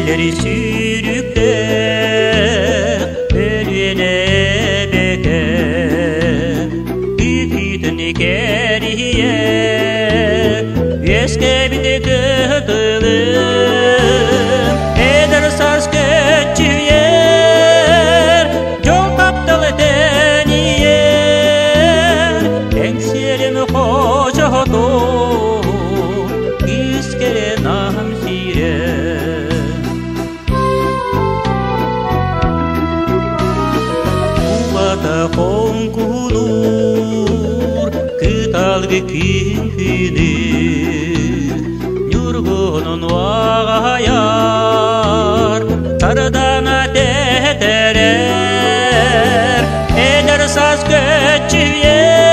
Эллэри сүүрүктээх Өлүөнэ эбэтэ Күүтүн кэрийэ Үөскэбит кытылым Эдэр саас көччүйэр Дьол таптал тэнийэр Эҥсиэрим хочотун Күүскэрэ нам сирэ Кубата хоҥкунуур кыталгы күһүнү Ньургунун аҕайар тардана тэтэрэр Эдэр саас көччүйэр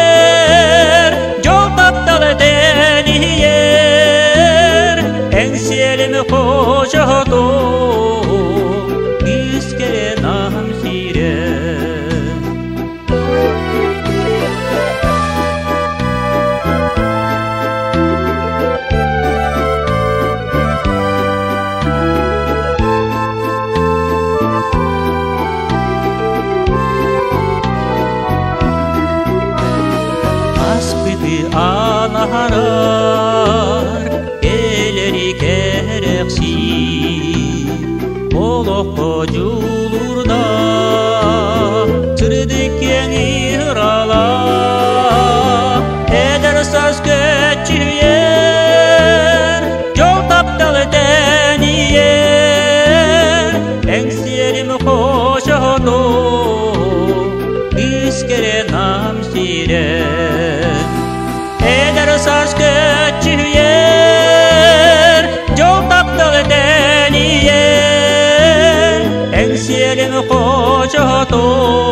дьол таптал тэнийэр Эҥсиэлим хочотун күүскэрэ нам сирэ. Аспыты анаһарар кэлэри кэрэхсии олоххо дьулуурдаах сырдык киэҥ ыралаах эдэр саас көччүйэр дьол таптал тэнийэр эҥсиэрим хочотун күүскэрэ нам сирэ Эдэр саас көччүйэр, дьол таптал тэнийэр, эҥсиэлин хочотун.